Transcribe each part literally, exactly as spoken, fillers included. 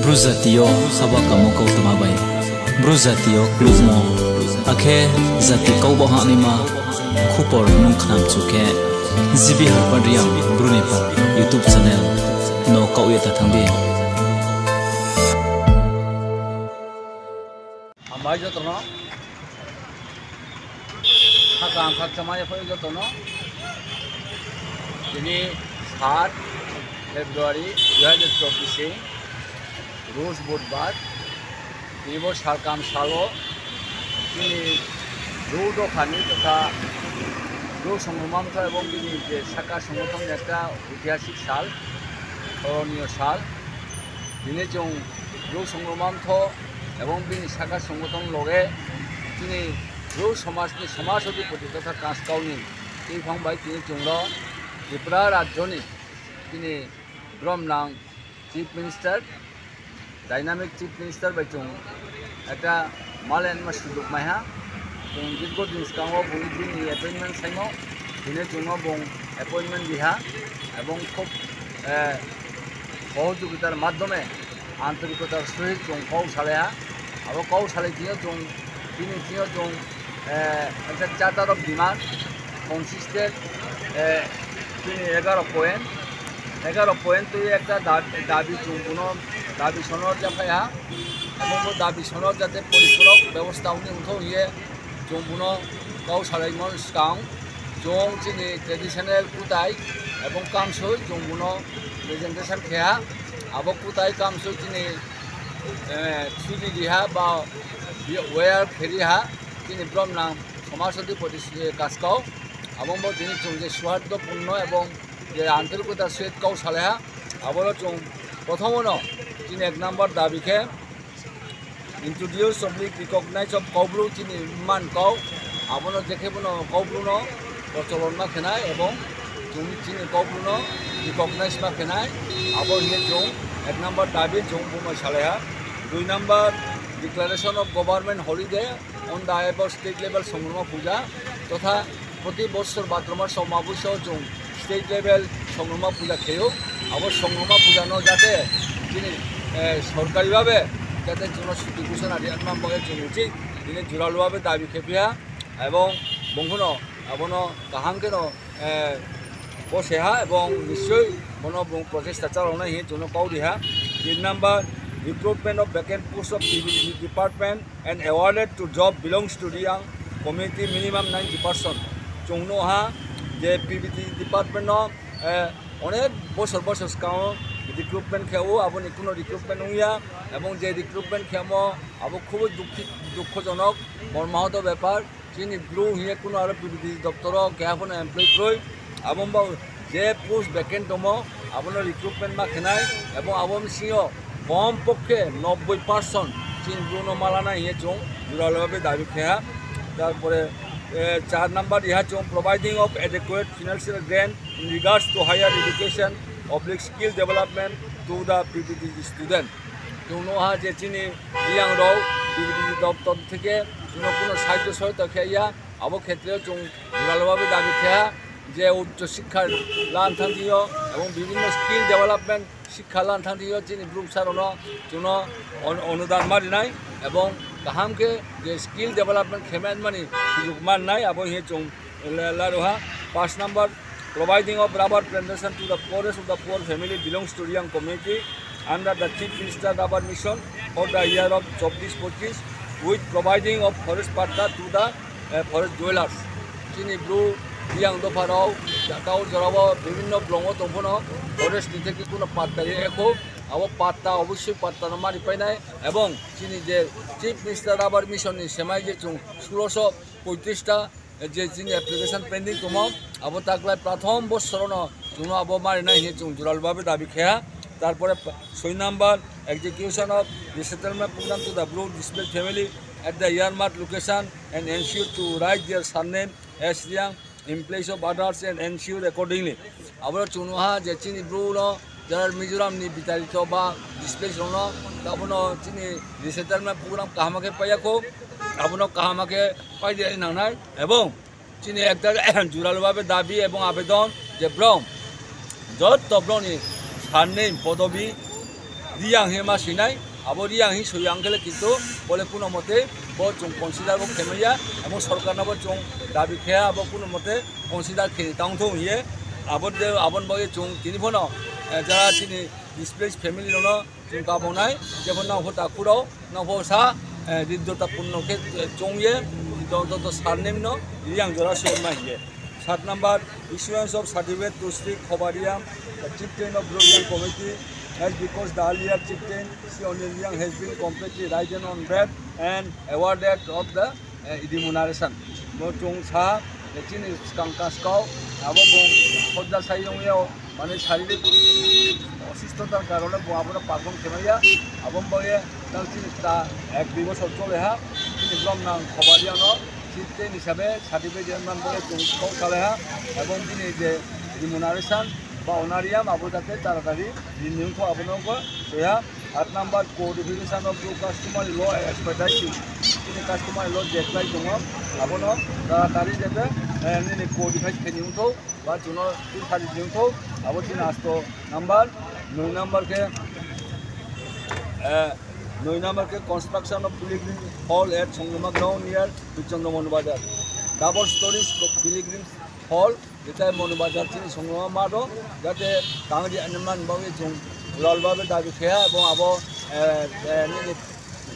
Bru jati yo haba kamo kautma bai, Bru jati yo klubmo, akhe jati kau bo hahnaima khupor nung khnamchu khe, G B Harpad Reang Bru ni pha YouTube channel no kaoh ye ta thanng di. Hambai joto no. Sakam khakchangma yaphaih joto no. Tini সাত February দুই হাজার চব্বিশ, Rus Budbar. Tini bo salkam sal wo chini Bru dopha ni totha Bru Songrongma Mthoh ebong bini je sahka songothon ni ekta oitihasik sal, স্মরণীয় sal. Tini chung Bru Songrongma Mthoh ebong bini sahka songothon loge chini Bru somaj ni somaj odhipoti totha kaskau ni tuiphang bai tini chung ro Tripura rajyo ni chini bromnang Chief Minister, dynamic Chief Minister bai chung ekta malenma sujug mai ha. Chung দীর্ঘ দিন skang wo bung bini appointment saimo, tini chung no bung appointment ri ha, ebong খুব সহযোগিতার মাধ্যমে আন্তরিকতার সহিত chung kau salai ha. Abo kau salai thing yo chung, tini thing yo chung একটা charter of demand consisted, tini এগারো point, এগারো point tui একটা দাবি chung bung no দাবি সনদ lephaih ha. Ebong bo দাবি সনদ যাতে পরিপূরক ব্যবস্থা ong ni ongthou hing ye chung bung no kau salaimo skang chung chini traditional kutai ebong kamsoi chung bung no presentation khe ha. Abo kutai kamsoi chini sudi ri ha ba wear khe ri ha chini bromnang somaj odhipoti kaskau. Abo bo tini chung je সৌহার্দ্যপূর্ণ ebong je আন্তরিকতার সহিত kau salai ha, abo no chung প্রথম wo no chini এক নম্বর দাবি khe introduce of the recognize of Kaubru chini man kau, abo no je khe bo no Kaubru no প্রচলন ma khe nai ebong chung chini Kaubru no recognize ma khe nai, abo hing ye chung এক নম্বর দাবি chung bung no salai ha. দুই নম্বর, declaration of government holiday on the eve of state level Songrongma puja, totha প্রতি বছর ভাদ্র মাস অমাবস্যা wo chung state level Songrongma puja khe ou. Abo Songrongma puja no যাতে chini সরকারি ভাবে যাতে chung no ছুটি ঘোষণা ri ma bo ye chung uchih tini জোরালো ভাবে দাবি khe phi ha. Ebong bung pho no abo no kaham khe no bo se ha ebong নিশ্চয়ই bo no bung প্রচেষ্টা চালানো hing ye chung no kau ri ha. তিন নম্বর, recruitment of vacant post of P B T G department and awarded to job belongs to Reang community minimum ninety percent. Chung nuh ha je P B T G department no অনেক বছর বছর skang wo recruitment khe ou, abo ni kuno recruitment ong ya, ebong je recruitment khemo abo খুবই দুঃখজনক, মর্মাহত ব্যাপার. Chini Bru hing ye kuno aro P B T G doptor wo keha pho no employee kroi. Abo bo je post vacant tongmo, abo no recruitment ma khe nai, ebong abo bsing yo কমপক্ষে নব্বই percent chini Bru no ma la nai hing ye chung জোরালো ভাবে দাবি khe ha. তারপরে চার নম্বর ri ha chung providing of adequate financial grant in regards to higher education oblique skill development to the P B T G student. Chung nuh ha je chini Reang rao P B T G doptor থেকে chung no kuno সাহায্য সহায়তা khe ya, abo ক্ষেত্রে chung জোরালো ভাবে দাবি khe ha je উচ্চ শিক্ষা lan thanng thing yo ebong বিভিন্ন skill development শিক্ষা lan thanng thing yo chini Bru bsa rao no chung no অনুদান ma ri nai ebong kaham khe je skill development khe ma nma ni সুযোগ ma ri nai, abo hing ye chung la ri ha. পাঁচ নম্বর, providing of rubber plantation to the poorest of the poor family belongs to Reang community under the Chief Minister Rubber Mission for the year of চব্বিশ পঁচিশ with providing of forest patta to the forest dwellers. Chini Bru Reang dopha rao, tao jora wo বিভিন্ন blong wo tong pho no forest ni থেকে kuno patta ri ya kho, abo patta অবশ্যই patta no ma ri pai nai, ebong chini je Chief Minister Rubber Mission ni semai je chung ষোলোশো পঁয়ত্রিশটা je chini application pending tongmo, abo taklai প্রথম বছর no chung no abo ma ri nai hing ye chung জোরালো ভাবে দাবি khe ha. তারপরে ছয় নম্বর, execution of resettlement program to the Bru displaced family at the earmarked location and ensure to write their surname as Reang in place of others and ensure accordingly. Abo no chung nuh ha je chini Bru no যারা Mizoram ni বিতাড়িত বা displaced rao no, abo no chini resettlement program kaham khe pai ya kho, abo no kaham khe pai di nang nai, ebong chini একটা জোরালো ভাবে দাবি এবং আবেদন je brao joto brao ni surname, পদবী, Reang hing ma soi nai, abo Reang hing soi ya ong khe le kintu bo le kuno mote bo chung consider bo khe mai ya, abo sorkar no bo chung dabi khe ha, abo kuno mote consider khe tang thou hing ye, abo de, abo ni bagwi chung tini pho no, eh, jara chini displaced family rok no chung kabo nai, jepho nang pho takhu rao, nang pho sa, eh, riddota purno khe, eh, choung ye, joto to surname no Reang jora soi ma hing ye. Sat number, issuance of certificate to Sri Khoba Reang, the chieftain of Bru Reang community, as because the earlier chieftain, Sri Anil Reang, has been completely ridden on bed and awarded of the, eh, remuneration. Bo chung sa, eh, chini skang kaskau, abo bung hojja sai ong yao, mane শারীরিক অসুস্থতার কারণে bo abo no perform khe mai ya, abo ni bagwi tang chini ta ek dui bosor chole ha, chini brom nang Khoba Reang no chieftain হিসাবে certificate man bo chung kau salai ha, এবং bini je remuneration ba honorarium abo jate taratari rini ongtho abo no bo soi ha. At number, codification of Bru customary law expediting. Chini customary law je klái tongo, abo no taratari jate, eh, nini codify khe ni ongtho, ba chung no twi sari ni ongtho, abo chini asto number, noi number khe, eh, noi number khe construction of pilgrim hall at Songnoma ground near Birchandra Manu Bazar. Double stories pilgrim hall, jeta Manu Bazar chini Songnoma math o, jate tangri ani man bagwi chung jural babe dabi khe ha, ebong abo, eh, eh, nini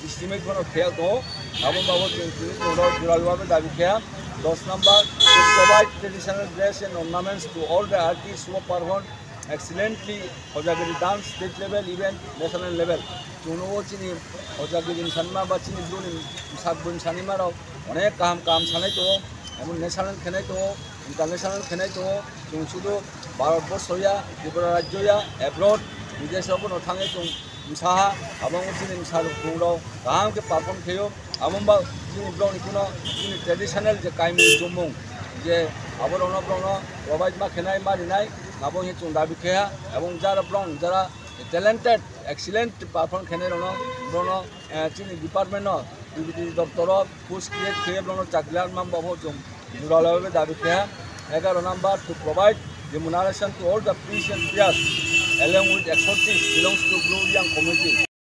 estimate bono khe tongo, abo bago chung tini chung rao jural babe dabi khe ha. Dos number, to provide traditional dress and ornaments to all the artists who perform excellently Hojagiri dance state level, even national level. Chung nugo chini Hojagiri bsanma ba chini Bru ni bsa boi bsanima rao onek kaham kaham sanai tongo, emon national khenai tongo, international khenai tongo. Chung sudu Bharat borso ya, Tripura rajyo ya, abroad, bidesh rao bono thangwi chung bsa ha, abo wngkha chini bsa rao, bung rao kaham khe perform khe ou. Abo ba chini brao ni kuno chini traditional je kaimung chumung je abo rao no brao no provide ma khenai, ma rinai, abo hing chung dabi khe ha. Ebong jara brao jara talented, excellent perform khenai rao no, brao no, eh, chini department no, D B T doptor o post create khe brao no chakri lar man bo chung jural babe dabi khe ha. Egaro number, to provide remuneration to all the priests and priests along with expertise belongs to Bru Reang community.